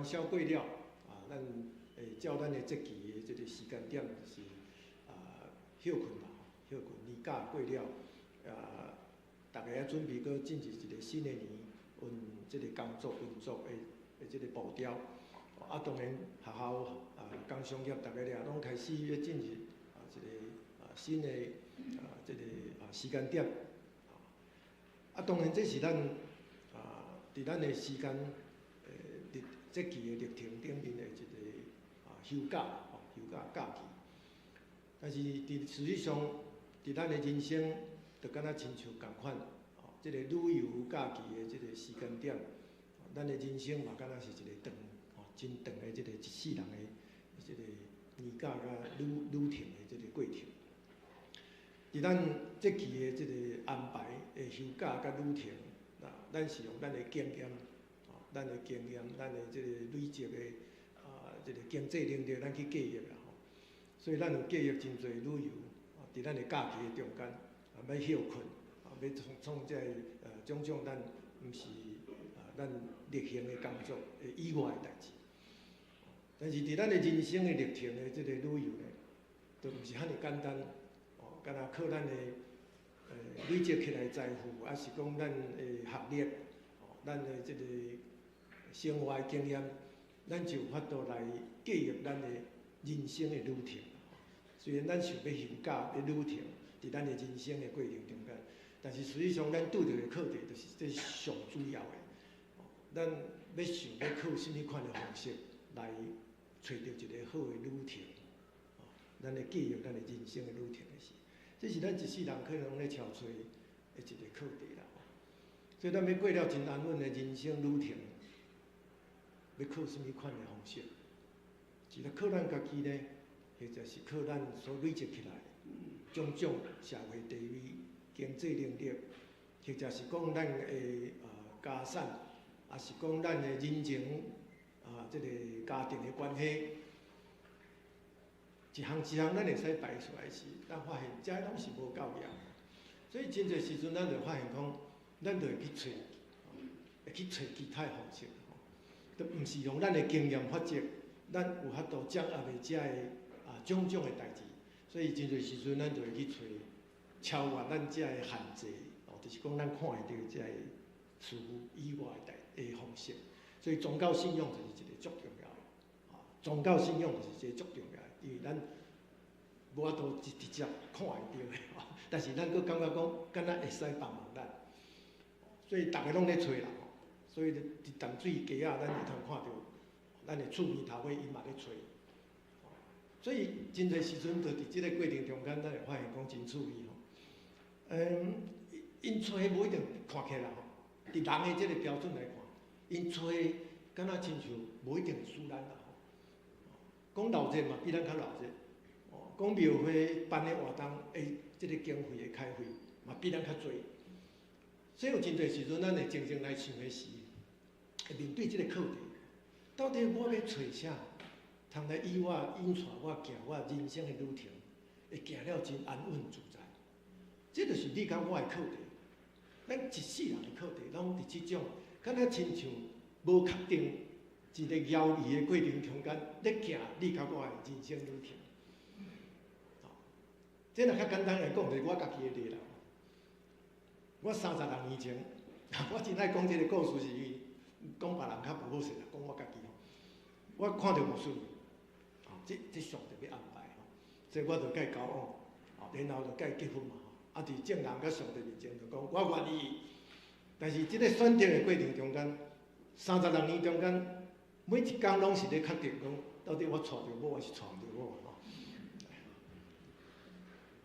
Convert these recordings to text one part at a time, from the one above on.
宵過了，咱會照咱的節期的這個時間點，就是歇睏啦，歇睏年假過了，逐家啊準備閣進入一個新的年，運這個工作運作的這個步調。當然學校工商業逐家咧攏開始欲進入一個新的這個時間點。當然這是咱佇咱的時間歷節期的歷程頂面的一個休假吼，休假假期。但是佇事實上，佇咱的人生，就敢若親像仝款，吼，這個旅遊假期的這個時間點，咱的人生嘛敢若是一個長吼，真長的這個一世人的這個年假佮旅程的這個過程。佇咱節期的這個安排的休假佮旅程，那咱是用咱的經驗，吼，咱的經驗，咱的這個累積的這個經濟能力，咱去計劃啦吼。所以咱有計劃真濟旅遊，佇咱的假期的中間，欲歇睏，欲創創這个種種咱毋是咱例行的工作的以外的代誌。但是佇咱的人生的歷程的這個旅遊呢，就毋是遐爾簡單，哦，敢若靠咱的累積起來財富，抑是講咱的學歷，哦，咱的這個生活的經驗，咱就有法度來計劃咱的人生的旅程。雖然咱想欲休假、欲旅程，佇咱的人生的過程中間，但是實際上咱拄著的課題，就是這上主要的。咱欲想欲靠啥物款的方式來揣著一個好的旅程，咱來計劃咱的人生的旅程的時，這是咱一世人可能攏咧敲揣的一個課題啦。所以咱欲過了真安穩的人生旅程，欲靠啥物款的方式？是咧靠咱家己呢，或者是靠咱所累積起來種種社會地位、經濟能力，或者是講咱的家產，抑是講咱的人情這個家庭的關係，一項一項咱會使排出來時，咱發現這攏是無夠用。所以真濟時陣，咱就發現講，咱就會去揣，會去揣其他的方式，都毋是用咱的經驗法則，咱有法度掌握的這个種種的代誌。所以真濟時陣，咱就會去揣超越咱這个限制，哦，就是講咱看會著這个事物以外的代的方式。所以宗教信仰就是一個足重要的，宗教信仰就是一個足重要的，因為咱無法度直接看會著的，但是咱閣感覺講，敢若會使幫忙咱，所以逐家攏咧揣啦，所以佇淡水街仔，咱會通看著，咱的厝邊頭尾𪜶嘛咧揣，所以真濟時陣，就佇這個過程中間，咱會發現講真趣味吼。𪜶揣無一定看起來吼，佇人的這個標準來看，𪜶揣敢若親像無一定輸咱啦吼。講鬧熱嘛，比咱較鬧熱。哦，講廟會辦的活動，這個經費的開費嘛，比咱較濟。所以有真濟時陣，咱會靜靜來想的時，會面對這個課題：到底我欲揣啥，通來以我引帶我行我人生的旅程，會行了真安穩自在。這就是你佮我的課題。咱一世人的課題，攏佇這種，敢若親像無確定一個搖移的過程中間，咧行你佮我的人生旅程。哦，這若較簡單來講，就是我家己的例啦。我36年前，我真愛講這個故事，是因為講別人較無好勢啦，講我家己吼。我看著牧師，哦，這上帝欲安排吼，所以我就佮伊交往，哦，然後就佮伊結婚嘛。佇眾人佮上帝面前就講，我願意。但是這個選擇的過程中間，36年中間，每一工攏是咧確定講，到底我娶著某還是娶毋著某吼。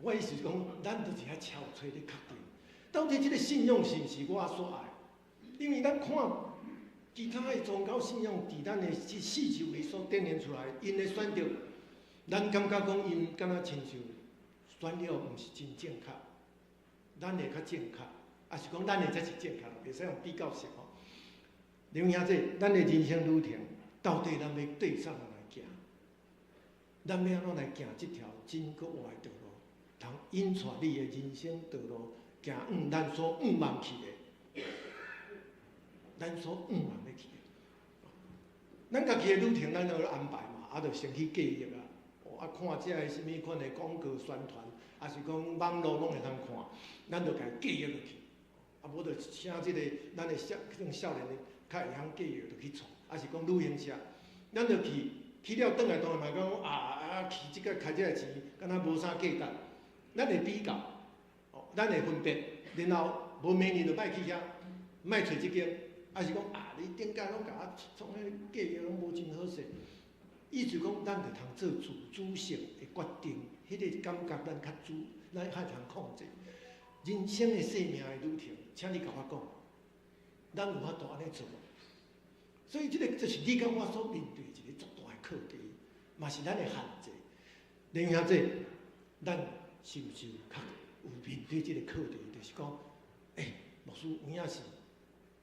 我意思是講，咱就是愛敲揣咧確定，到底這個信仰是毋是我所愛？因為咱看其他的宗教信仰，佇咱的這四周圍所展現出來，𪜶的選擇，咱感覺講𪜶敢若親像選了毋是真正確，咱的較正確，抑是講咱的才是正確，袂使用比較式吼。劉兄弟，咱的人生旅程，到底咱欲對啥人來行？咱欲按怎來行這條真閣活的道路，通引帶你的人生道路行往咱所向望去的，咱所向望欲去的。咱家己的旅程，咱有安排嘛，啊，就先去計劃啊。哦，啊，看這个啥物款的廣告宣傳，抑是講網路攏會通看，咱就共伊計劃落去。啊，無就請這个咱的少這種少年的較會曉計劃，就去創，抑是講旅行社，咱就去去了，轉來當然嘛講啊啊去這个開這个錢，敢若無啥價值。咱會比較，哦，咱會分別，然後無明年就莫去遐，莫揣這間，抑是講啊，你頂擺攏共我創彼計劃攏無真好勢。意思講，咱就通做自主性的決定，彼個感覺咱較主，咱較通控制。人生的生命的旅程，請你共我講，咱有法度按呢做無？所以，這個就是你佮我所面對一個足大的課題，嘛是咱的限制。另外這，咱是毋是較有面對這個課題？就是講，欸，牧師有影是，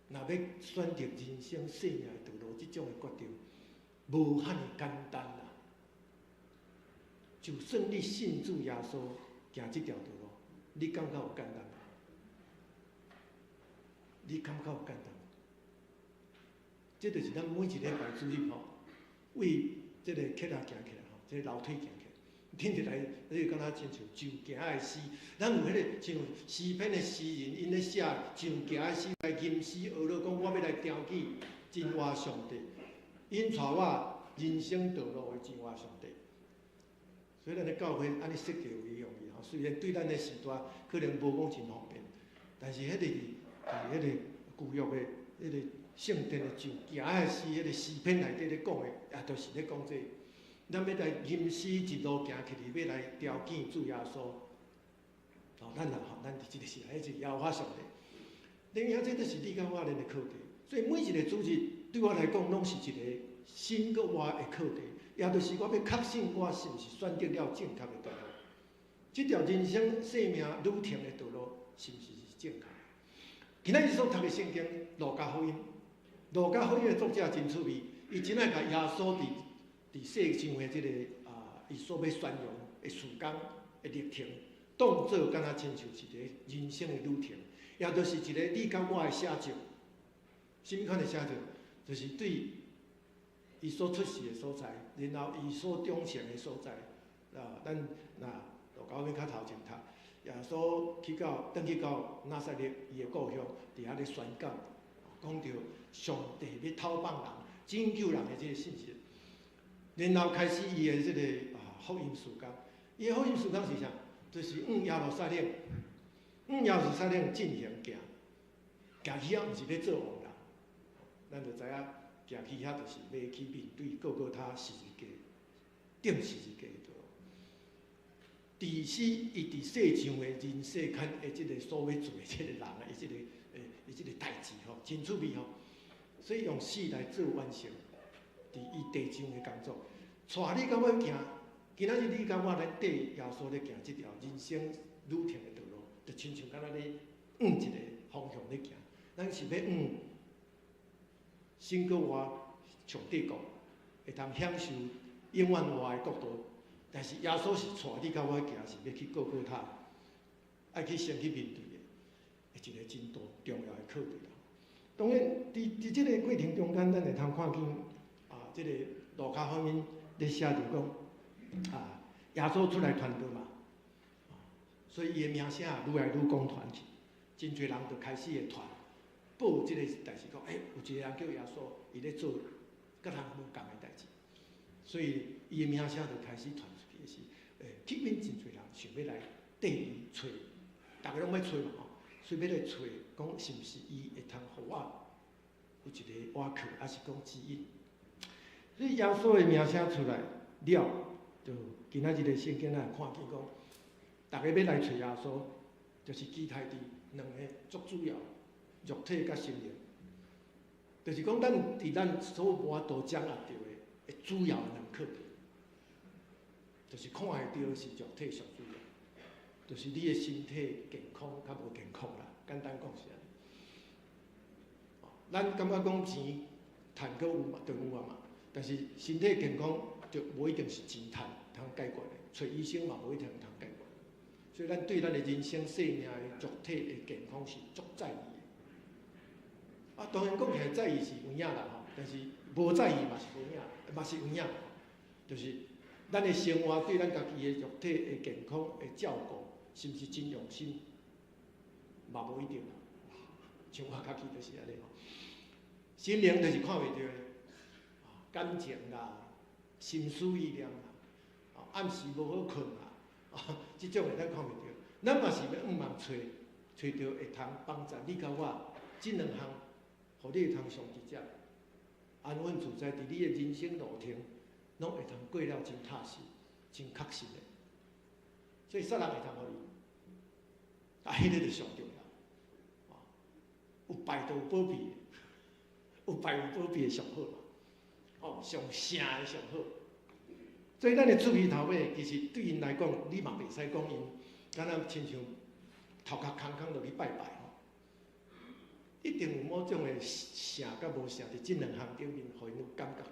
若欲選擇人生生命的道路，這種的決定，無遐爾簡單啦。就算你信主耶穌，行這條道路，你感覺有簡單無？你感覺有簡單無？這就是咱每一禮拜主日吼，為這個客仔行起來吼，這個樓梯行起來，聽起來你就感覺親像上行的詩。咱有彼個像詩篇的詩人，𪜶咧寫上行的詩來吟詩呵咾講，我欲來調見真活上帝，引帶我人生道路的真活上帝。所以咱的教會按呢設計有用意吼，雖然對咱的時代可能無講真方便，但是彼個佇彼個舊約的彼個聖殿的上行的詩，彼個詩篇內底咧講的，也就是咧講這個。咱欲來吟詩一路行起去，欲來朝見主耶穌。哦，咱若吼，咱佇這個時代，彼是耶和華上帝。另外，這就是你佮我恁的課題。所以每一個主日對我來講，攏是一個新閣活的課題，也就是我欲確信我是毋是選擇了正確的道路。這條人生生命旅程的道路是毋是是正確？今仔日所讀的聖經《路加福音》，《路加福音》的作者真趣味，伊真愛共耶穌佇世上的這个啊，伊所欲宣揚的事工的歷程，當做敢若親像是一个人生的旅程，也就是一個你佮我的寫照。啥物款的寫照？就是對伊所出世的所在，然後伊所長成的所在。啊，咱若路加福音較頭前讀，耶穌去到轉去到拿撒勒伊的故鄉，佇遐咧宣講，講著上帝欲討放人、拯救人的這個信息。然後開始伊的這个啊福音事工，伊的福音事工是啥？就是往耶路撒冷，往耶路撒冷進行行，行去遐毋是欲做王人，咱就知影行去遐就是欲去面對各各他十字架，釘十字架的道路。佇死伊佇世上的人世間的這个所欲做的這个人啊，伊這个欸，伊這个代誌吼，真趣味吼。所以用死來做完成，佇伊地上的工作，帶你佮我行，今仔日你佮我來綴耶穌咧行這條人生旅程的道路，就親像敢若咧往一个方向咧行。咱是欲往新閣活上帝國，會通享受永遠活的國度。但是耶穌是帶你佮我行，是欲去各各他，愛去先去面對的，一个真大重要的課題啦。當然，佇這个過程中間，咱會通看見啊，這个路加福音咧寫著講啊，耶穌出來傳道嘛，所以伊的名聲愈來愈廣傳去，真濟人就開始會傳報這个代誌，講欸，有一个人叫耶穌，伊咧做佮人無仝的代誌，所以伊的名聲就開始傳出去的時，欸，吸引真濟人想欲來綴伊揣，逐个攏欲揣嘛吼，所以欲來揣，講是毋是伊會通予我有一个倚靠，抑是講指引。所以耶穌的名聲出來了，就今仔日的聖經咱看見講，逐个欲來揣耶穌，就是期待佇兩个足主要，肉體佮心靈，就是講咱佇咱所無法度掌握著的主要兩課題，就是看會著是肉體上主要，就是你的身體健康較無健康啦，簡單講是按呢。咱感覺講錢趁閣有嘛，就有啊嘛，但是身體健康就無一定是錢趁通解決的，揣醫生嘛無一定通解決。所以咱對咱的人生生命的肉體的健康是足在意的。啊，當然講起來在意是有影啦吼，但是無在意嘛是無影，嘛是有影，就是咱的生活對咱家己的肉體的健康的照顧，是毋是真用心？嘛無一定啦。像我家己就是按呢吼，心靈就是看袂著的，感情啦、心思意念啦、暗時無好睏啦，這種的咱看袂著。咱嘛是欲向望揣，揣著會通幫助你佮我這兩項，予你會通上直接安穩自在，佇你的人生路程，攏會通過了真踏實、真確實的。所以啥人會通予你？啊，彼个就上重要。有拜就有保庇，有拜有保庇的上好嘛。哦，上聖的上好。所以咱的出鼻頭尾，其實對𪜶來講，你嘛袂使講𪜶，敢若親像頭殼空空就去拜拜吼。一定有某種的聖佮無聖，佇這兩項頂面，予𪜶有感覺著。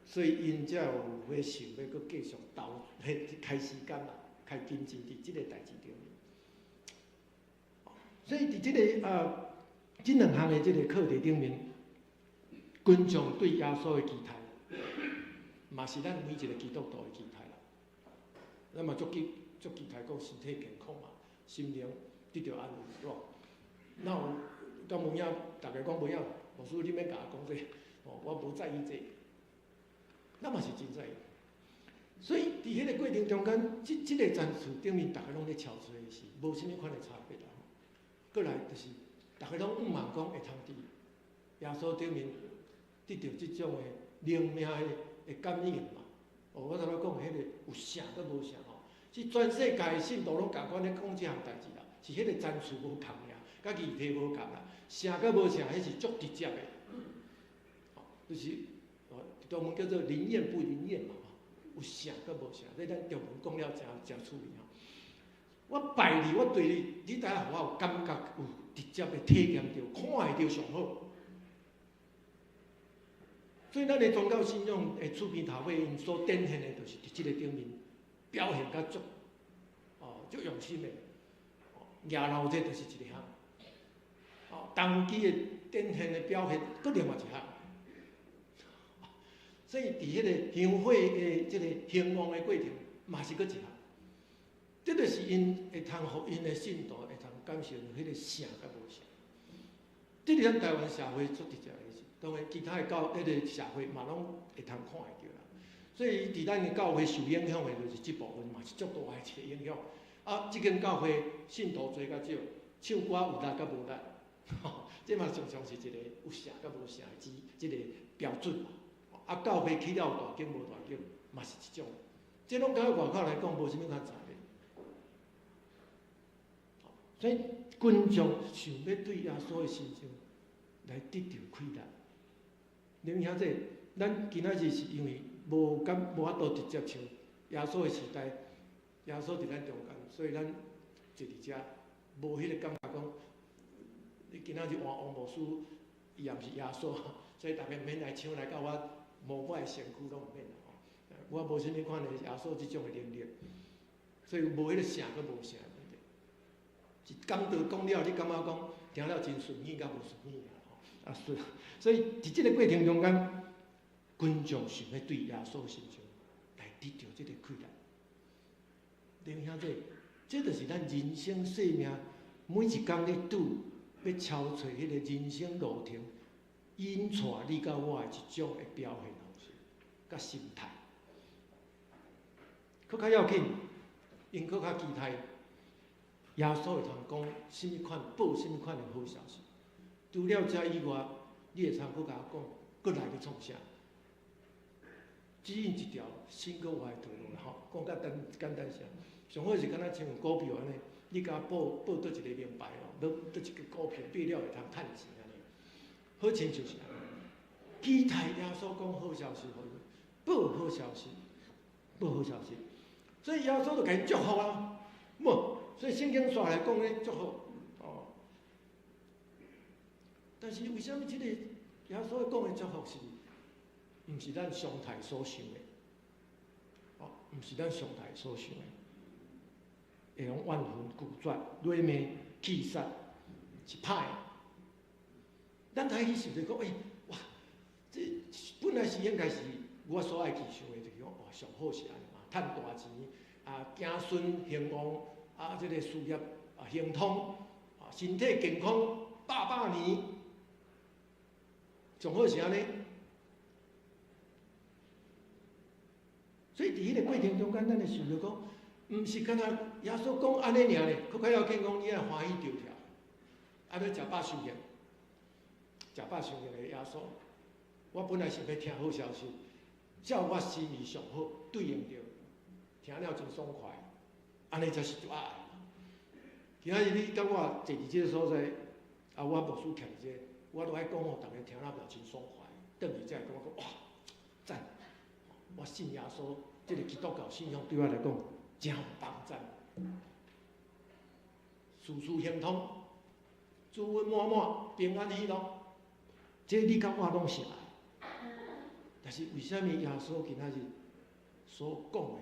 所以𪜶才有欲想欲閣繼續投，彼開時間啦，開金錢佇這個代誌頂面。所以佇這个啊，這兩項的這個課題頂面，群眾對耶穌的期待，嘛是咱每一個基督徒的期待啦。咱嘛足期足期待講身體健康嘛，心靈得著安慰，對無？哪有敢有影？逐家講無影，牧師你免共我講這個，哦，我無在意這個。咱嘛是真在意。所以佇彼個過程中間，這個層次頂面，逐家攏咧敲揣的是無啥物款的差別啦。過來就是，逐家攏向望講會通佇耶穌頂面得著這種的靈命的感應嘛。哦，我頭拄講彼個有聖佮無聖吼，是全世界的信徒攏仝款咧講這項代誌啦，是彼個層次無仝爾，佮議題無仝啦，聖佮無聖，彼是足直接的。哦，就是哦，中文叫做靈驗不靈驗嘛，有聖佮無聖，這咱中文講了誠誠趣味吼。我拜你，我對你，你得予我有感覺，有直接的體驗著，看會著上好。所以咱的宗教信仰的出鼻頭尾，𪜶所展現的，就是佇這個頂面表現較足，哦，足用心的。耶老這就是一個項，哦，當機的展現的表現，閣另外一項。所以佇彼個香火的這個興旺的過程，嘛是閣一項。這就是𪜶會通予𪜶的信徒會通感受著彼個聖佮無聖。這是咱台灣社會足直接的事，當然其他的教彼個社會嘛攏會通看會著啦。所以佇咱的教會受影響的，就是這部分嘛是足大的一個影響。啊，這間教會信徒濟較少，唱歌有力佮無力，這嘛常常是一個有聖佮無聖的這個標準嘛。啊，教會起了大間無大間，嘛是一種。這攏佮外口來講無啥物款差別。所以群眾想欲對耶穌的身上來得著快樂。恁兄弟，咱今仔日是因為無敢無法度直接像耶穌的時代，耶穌佇咱中間，所以咱坐佇遮無彼個感覺講，你今仔日換王牧師，伊也毋是耶穌，所以逐家毋免來搶來到我摸我的身軀攏毋免啦吼。我無啥物款的耶穌這種的能力，所以無彼個聖佮無聖的問題。是講道講了，你感覺講聽了真順耳，佮無順耳吼。啊是，所以佇這個過程中間，群眾想欲對耶穌身上來得著這個快樂。弟兄姊妹，這就是咱人生生命每一工咧拄欲超揣彼個人生路程，引帶你佮我的一種的表現方式，佮心態。閣較要緊，𪜶閣較期待耶穌會通講啥物款報啥物款的好消息。除了這以外，你會通閣共我講，閣來去創啥？指引一條新閣活的道路啦吼，講較簡簡單些。上好是敢若親像股票按呢，你共我報報佗一個名牌哦，佗佗一个股票買了會通趁錢按呢。好親像是按呢，期待耶穌講好消息予𪜶，報好消息，報好消息。所以耶穌就共𪜶祝福啊，無，所以聖經煞來講咧祝福，哦。但是為啥物這個耶穌講的祝福是，毋是咱常態所想的？哦，毋是咱常態所想的，會用怨恨、拒絕、辱罵、棄殺，是歹的。咱開始想著講，欸，哇，這本來是應該是我所愛去想的，就是講哇，上好是按呢嘛，趁大錢啊，子孫興旺啊，這個事業啊亨通啊，身體健康百百年，上好是按呢。所以佇彼個過程中間，咱會想著講，毋是干焦耶穌講按呢爾咧，閣較要緊講你愛歡喜著跳，啊欲食飽傷熱，食飽傷熱的耶穌。我本來想欲聽好消息，照我心意上好對應著，聽了真爽快，按呢才是足愛嘛。今仔日你佮我坐佇這個所在，啊，我牧師徛佇這，我都愛講予逐家聽了嘛真爽快。轉去才會感覺講哇，讚！我信耶穌，這個基督教信仰對我來講真有幫贊，事事亨通，子孫滿滿，平安喜樂，這你佮我攏是愛。但是為啥物耶穌今仔日所講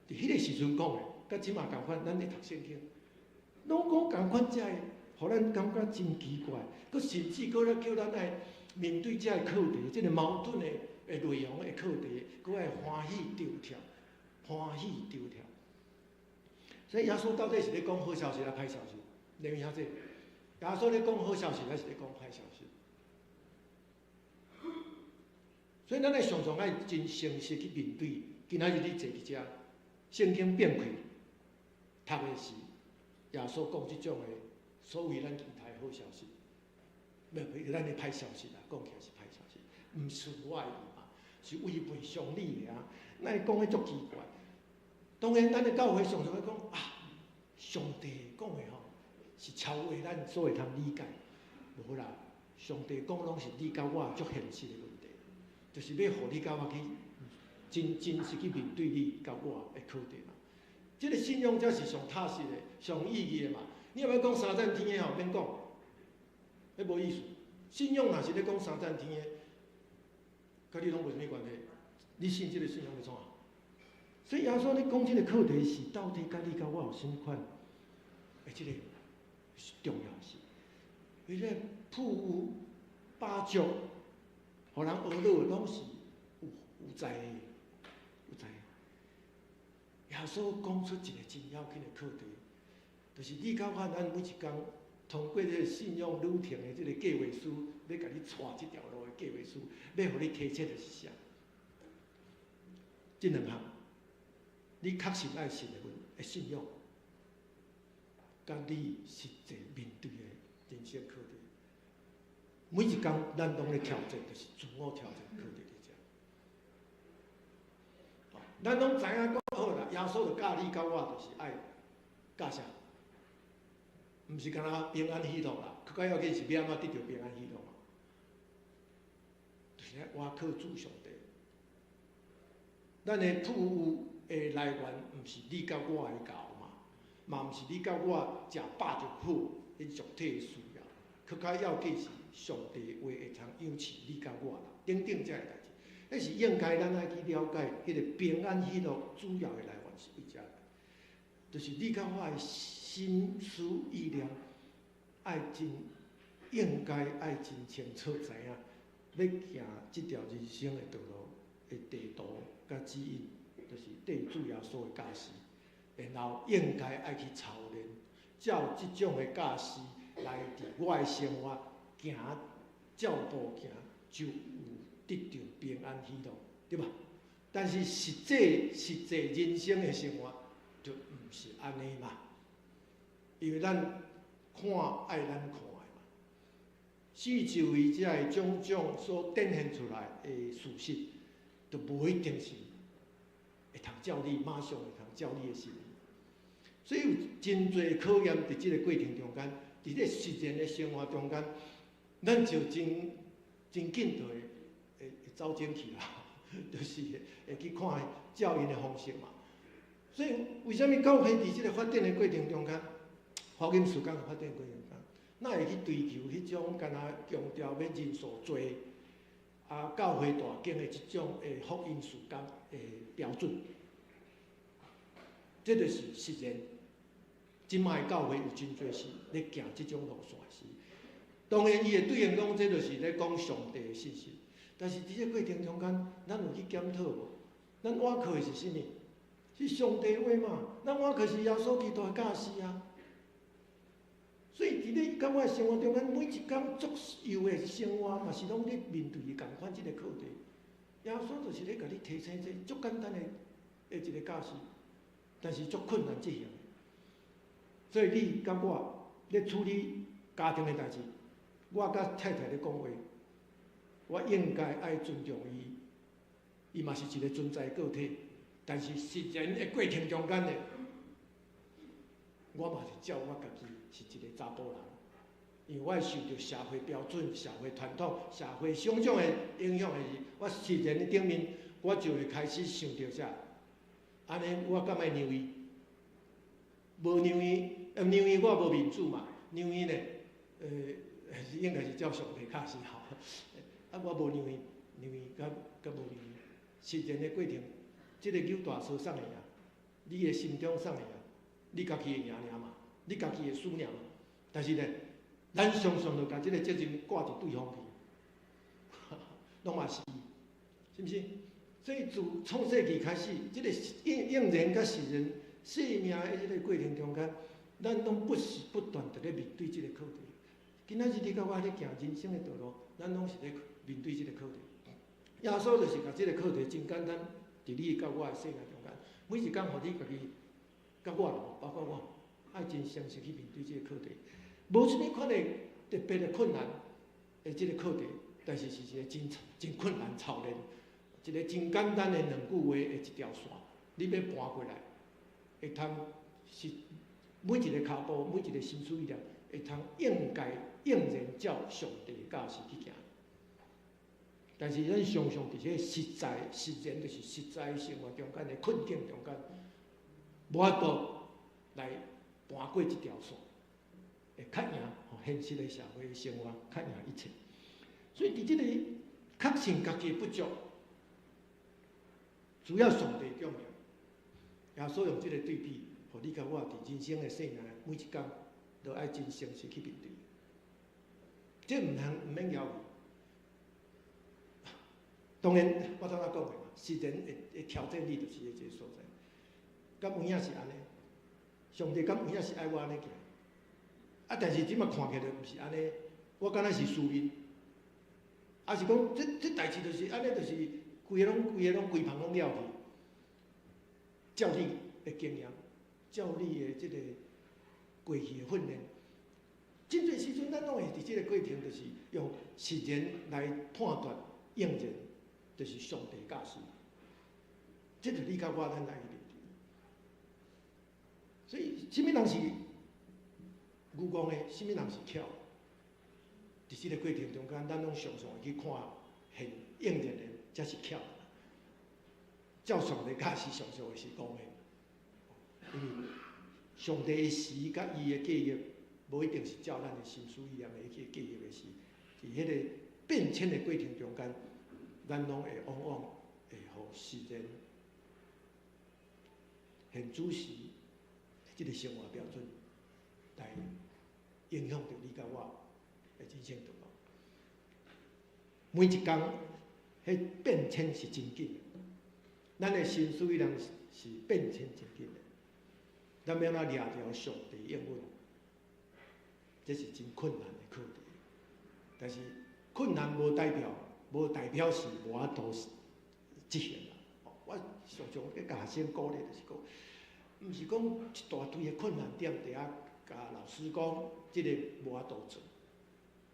的，佇彼個時陣講的，佮這馬仝款，咱咧讀聖經，攏講仝款，才會予咱感覺真奇怪，閣甚至閣咧叫咱愛面對這个課題，這個矛盾的內容的課題，閣愛歡喜著跳，歡喜著跳。所以耶穌到底是咧講好消息抑歹消息？你明兄弟，耶穌咧講好消息，抑是咧講歹消息？所以咱愛常常愛真誠實去面對。今仔日你坐佇遮，聖經變開，讀的是耶穌講這種的所謂咱期待好消息，無咱的歹消息啦，講起來是歹消息，毋是我的意嘛，是違背常理的啊！咱會講彼足奇怪。當然，咱的教會常常會講啊，上帝講的吼是超越咱所會通理解，無啦，上帝講攏是你佮我足現實的問題。就是欲予你佮我去真真實去面對你佮我的課題嘛。這個信仰才是上踏實的、上有意義的嘛。你若欲講三層天的吼，免講，彼無意思。信仰若是咧講三層天的，佮你攏無啥物關係。你信這個信仰欲創啥？所以耶穌咧講這個課題是到底佮你佮我有啥物款的這個重要性。為了富有飽足。予人呵咾攏是有在的，有在的。耶穌講出一個真要緊的課題，就是你佮我咱每一工通過這個信仰旅程的這個計劃書，欲共你帶這條路的計劃書，欲予你提醒的是啥？這兩項，你確實愛信的問的信仰，佮你實際面對的人生課題。每一工咱攏咧挑戰，就是自我挑戰課題佇遮。咱攏知影講好啦，耶穌就教你佮我，就是愛教啥？毋是干焦平安喜樂啦，較較要緊是欲按怎得著平安喜樂嘛？就是愛倚靠主上帝。咱的富有的來源，毋是你佮我的𠢕嘛，嘛毋是你佮我食飽就好，彼肉體的需要。較較要緊是上帝話會通養飼你佮我啦，等等這个代誌，彼是應該咱愛去了解，彼個平安喜樂主要的來源是佇遮來，就是你佮我的心思意念，愛真應該愛真清楚知影，欲行這條人生的道路的地圖佮指引，就是綴主耶穌的教示，然後應該愛去操練，照這種的教示來佇我的生活行，照步行，就有得著平安喜樂，對吧？但是實際實際人生的生活就毋是按呢嘛，因為咱看愛咱看的嘛，四周圍這个種種所展現出來的事實，就無一定是會通照你馬上會通照你的心意。所以有真濟考驗佇這個過程中間，佇這個實踐的生活中間，咱就真真緊就會走前去啦，就是會去看照𪜶的方式嘛。所以為啥物教會佇這個發展的過程中間，福音事工的發展過程中間，哪會去追求彼種干焦強調欲人數濟，啊，教會大間的這種的福音事工的標準？這就是實然。這擺教會有真濟是咧行這種路線時，當然，伊會對應講，這就是咧講上帝的信息。但是佇這個過程中間，咱有去檢討無？咱倚靠的是啥物？是上帝話嘛？咱倚靠是耶穌基督的教示啊。所以佇你佮我的生活中間，每一工足有的生活，嘛是攏咧面對仝款這個課題。耶穌就是咧共你提醒這足簡單的一個教示，但是足困難執行的。所以你佮我咧處理家庭的代誌，我佮太太咧講話，我應該愛尊重伊，伊嘛是一個存在個體，但是實踐的過程中間呢，我嘛是照我家己是一個查埔人，因為我會受著社會標準、社會傳統、社會種種的影響的時，我實踐的頂面，我就會開始想著啥，按呢我敢愛讓伊？無讓伊，讓伊我無面子嘛，讓伊呢，應該是照上帝教示吼，啊，我無讓伊，讓伊佮佮無讓伊，實踐的過程，這個扭大車啥會贏？你的心中啥會贏？你家己會贏爾嘛？你家己會輸爾嘛？但是呢，咱常常就共這個責任掛佇對方去，攏嘛是，是毋是？所以自創世紀開始，這個應然佮實然生命的這個過程中間，咱攏不時不斷佇咧面對這個課題。今仔日你佮我咧行人生的道路，咱攏是咧面對這個課題。耶穌就是共這個課題真簡單，佇你佮我的生命中間，每一工予你家己佮我，包括我，愛真誠實去面對這個課題。無啥物款的特別的困難的這個課題，但是是一個真真困難操練，一個真簡單的兩句話的一條線，你欲盤過來，會通是每一个跤步，每一個心思意念，會通應該應然照上帝教示去行。但是咱常常佇這個實在、實然，就是實在生活中間的困境中間，無法度來盤過這條線，會較贏現實的社會生活較贏一切。所以佇這個確信家己的不足，需要上帝供應。耶穌用這個對比，予你佮我佇人生的生命每一工，都愛真誠實去面對。這毋通毋免枵。當然，我頭仔講的嘛，實然會會挑戰你，就是佇這個所在。敢有影是按呢？上帝敢有影是愛我按呢行？啊，但是這馬看起來毋是按呢，我敢若是輸面，抑是講這這代誌就是按呢，就是規个攏規个攏規棚攏了去。照你的經驗，照你的這個過去的訓練，真濟時陣咱攏會佇這個過程，就是用實然來判斷應然，就是上帝教示。這就你佮我咱來去面對。所以，啥物人是愚戇的，啥物人是巧？佇這個過程中間，咱攏常常會去看現應然的，才是巧。照上帝教示，常常會是戇的，因為上帝的時佮伊的計劃，無一定是照咱的心思意念的去計劃的時，佇彼個變遷的過程中間，咱攏會往往會予時間現主時這個生活標準來影響著你佮我的人生道路。每一工，彼變遷是真緊的。咱的心思意念是變遷真緊的。咱欲按怎掠著上帝應允，這是真困難的課題。但是困難無代表是無法度執行啦。我常常咧共學生鼓勵，就是講，毋是講一大堆的困難點佇遐共老師講，這個無法度做。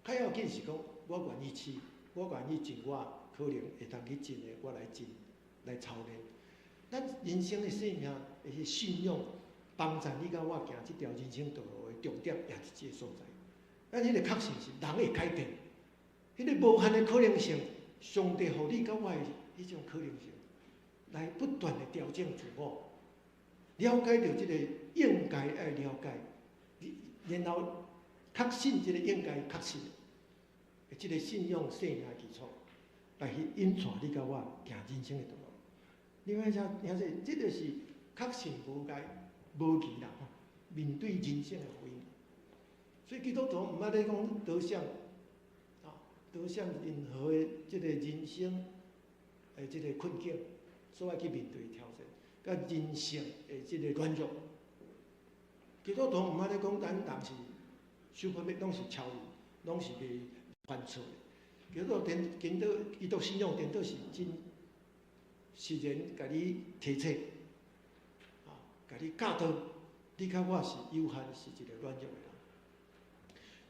較要緊是講，我願意試，我願意盡我可能會當去盡的，我來盡來操練。咱人生的生命的信仰，幫助你佮我行這條人生道路的重點，也佇這個所在。咱彼個確信是人會改變，彼個無限的可能性，上帝予你佮我的彼種可能性，來不斷的調整自我，了解著這個應該愛了解，然後確信這個應該確信的，這個信仰生命的基礎，來去引帶你佮我行人生的道路。另外，像聽說，這就是確信無疑無疑啦，面對人生的回應。所以基督徒毋捌咧講得勝，導向任何的這个人生的這个困境，所愛去面對挑戰，佮人性的這个軟弱。基督徒毋通咧講，咱人是 superman，攏是超人，攏是袂犯錯的。基督徒顛顛倒，基督信仰顛倒是真實然，共你提醒，啊，共你教導，你佮我是有限，是一個軟弱的人。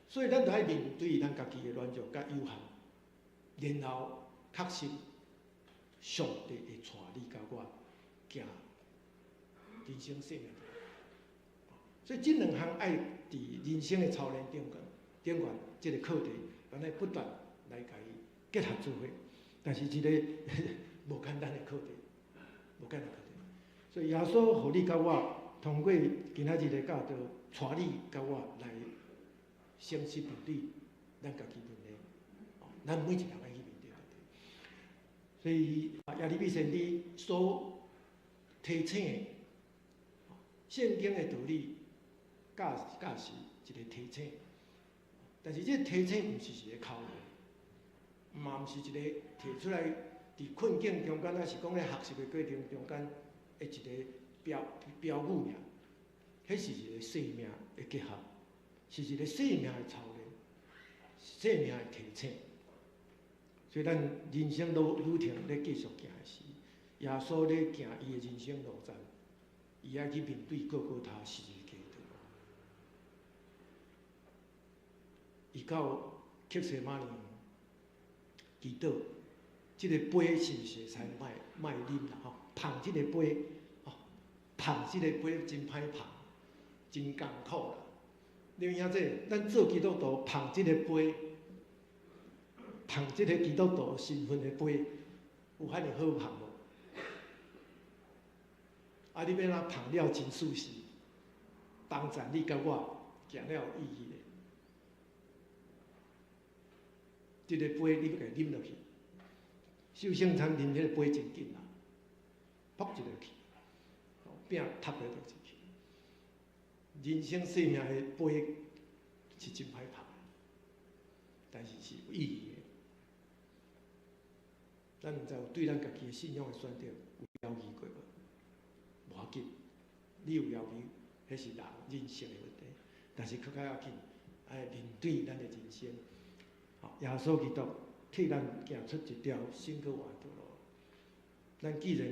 所以咱著愛面對咱家己的軟弱佮有限，然後確信上帝會帶你佮我行人生生命。所以這兩項愛佇人生的操練頂懸，頂懸這个課題，咱愛不斷來共伊結合做伙。但是這个無簡單的課題，無簡單的課題。所以耶穌予你佮我通過今仔日的教導，帶你佮我來誠實面對咱家己問題。咱每一個人愛去面對問題。所以耶利米先知所提醒的聖經的道理，教教是一個提醒，但是這個提醒毋是一個口號，嘛毋是一個提出來佇困境中間，抑是講咧學習的過程中間的一個標標語爾。彼是一個生命的結合，是一個生命的操練，生命的提醒。所以咱人生路旅程咧繼續行的時，耶穌咧行伊的人生路程，伊愛去面對各各他十字架的道路。伊到客西馬尼祈禱，這个杯是毋是會使莫莫啉啦？吼，碰這个杯，吼，碰這个杯真歹碰，真艱苦啦。你有影這？咱做基督徒碰這个杯，碰這个基督徒身份的杯，有遐爾好碰無？啊，你欲按怎碰了真舒適，幫助你佮我行了有意義的。這个杯你欲共伊啉落去，受聖餐啉彼个杯真緊啦，噗一落去，餅塌落就入去。人生生命的杯是真歹碰，但是是有意義的。咱毋知有對咱家己的信仰的選擇有猶豫過無？無要緊，你有猶豫，彼是人人性的問題。但是閣較要緊，愛面對咱的人生。耶穌基督替咱行出一條新閣活的道路。咱既然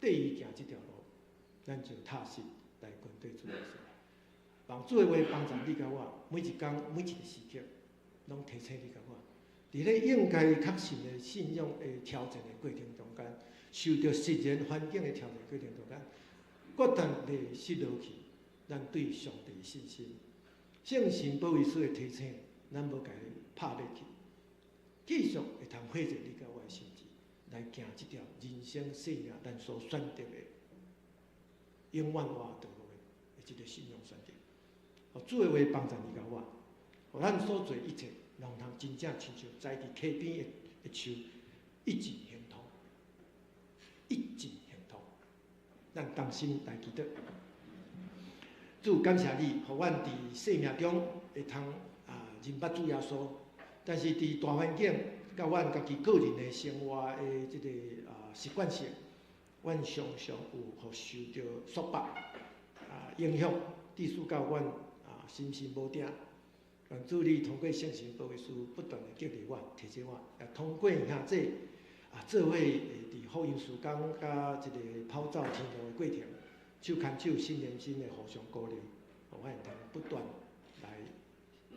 綴伊行這條路，咱就踏實來跟綴主耶穌。望主的話幫助你佮我，每一工每一个時刻，攏提醒你佮我，佇咧應該確信的信仰的挑戰的過程中間，受著實然環境的挑戰過程中間，決斷袂失落去咱對上帝的信心。聖神保惠師的提醒，咱無共伊拍滅去，繼續會通火熱你佮我的心志，來行這條人生生命咱所選擇的永遠活道路的這个信仰選擇。主的話幫助你佮我，予咱所做一切，攏通真正親像栽佇溪邊的樹，一直行通，一直行通。咱同心來祈禱。主感謝你，予阮佇生命中會通啊認捌主耶穌，但是佇大環境佮阮家己個人的生活的這个啊習慣性，阮常常有予受著束縛啊影響，致使到阮啊心神無定。願主你通過聖神保惠師不斷的激勵我、提醒我，也通過兄弟啊做伙會佇福音事工佮這個跑走天路的過程，手牽手、心連心的互相鼓勵，予阮會通不斷來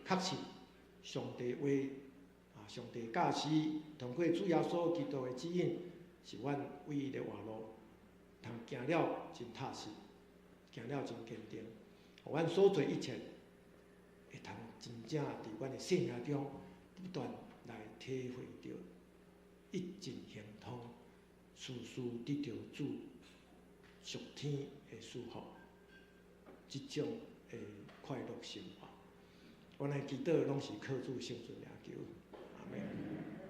確信上帝話啊，上帝教示，通過主耶穌基督的指引，是阮唯一的活路，通行了真踏實，行了真堅定，予阮所做一切，會通真正佇阮的生命中不斷來體會著一盡行通，事事得著主屬天的祝福，這種的快樂生活。阮的祈禱攏是靠主聖尊名求，阿們。